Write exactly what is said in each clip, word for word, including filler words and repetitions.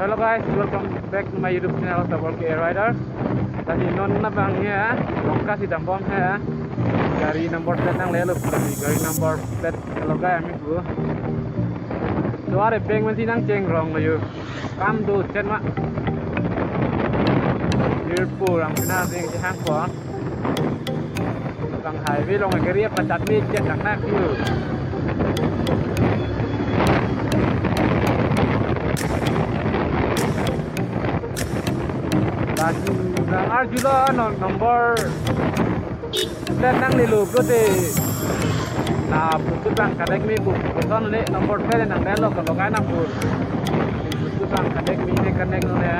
Hello guys, welcome back to my YouTube channel, Double K Riders. Tadi non nabang ya, Longka si dambom ya. Gari number plate nanglelo, gari number plate. Hello guys, ami bu. So are peng man si nangchengrong lo yo. Kam do chen ma. Airport ang pina ding si hang ko. Bang highway along gari apa chat me chat nak nak yo. Laju nang arjulo non number plate nanglelo pulote. Na putu bang connect me bu. Puton le number plate nanglelo kalau kai nang bu. Putu bang connect me ne connect lo ne.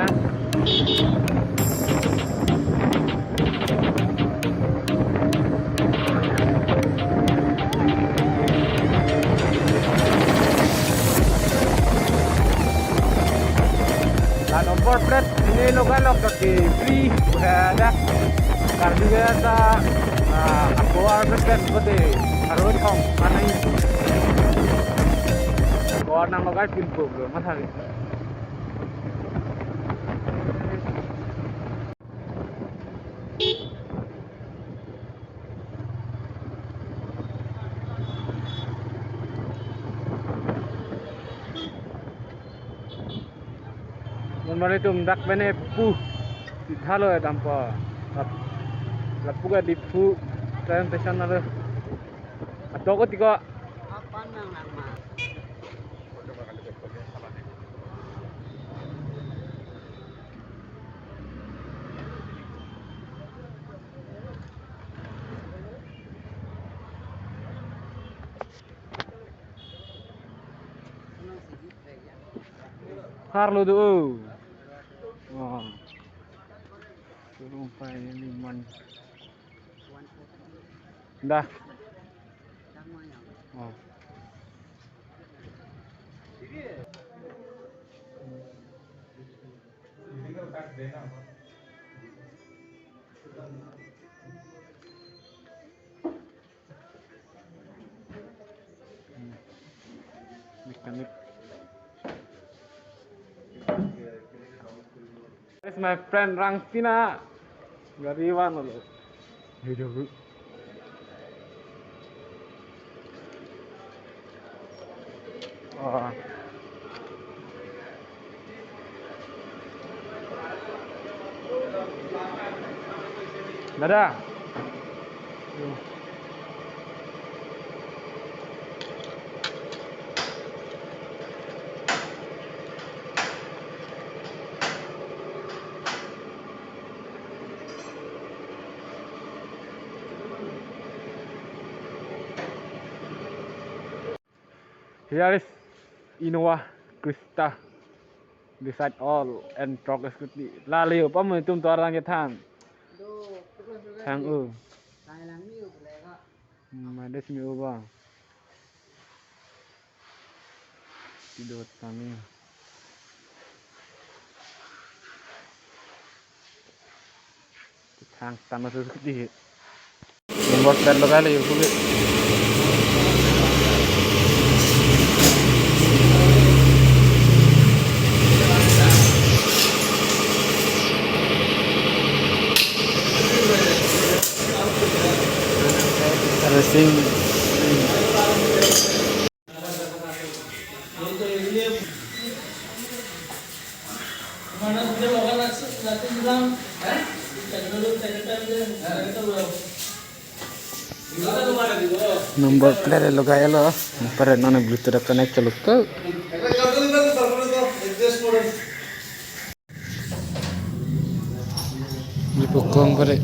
La number plate ini loga lok ke free, udah ada. Karena dia ada, ah, aku ada plate gede, harus kong, mana ini? Aku nang loga pintu, belum, mana hari? Mon mari tum dak bene pu. Sitha lo ya dampa. Lap-, lapu ke Diphu train station na lo. Ato ko tiko. Apan nang nang ma. Harlo do. Oh. Turun pa ini liman. Dah. Oh. Mechanic. Yes, my friend Rangsina. Gari van lo. Video. Oh. Dada. Here is Innova Crysta. Beside all and truck scooty. Lale yo, pam tum tuar nang kethan. Do, terus, terus. Thang u. Thang lang ni u, boleh kok. Hmm, ada sini u bang. Tidur kami. Thang tama susu di. Buat dan lokal ya, kulit. Racing. Number plate lo gayalo. Pare nona Bluetooth connect chaluk to. Di pokong pare.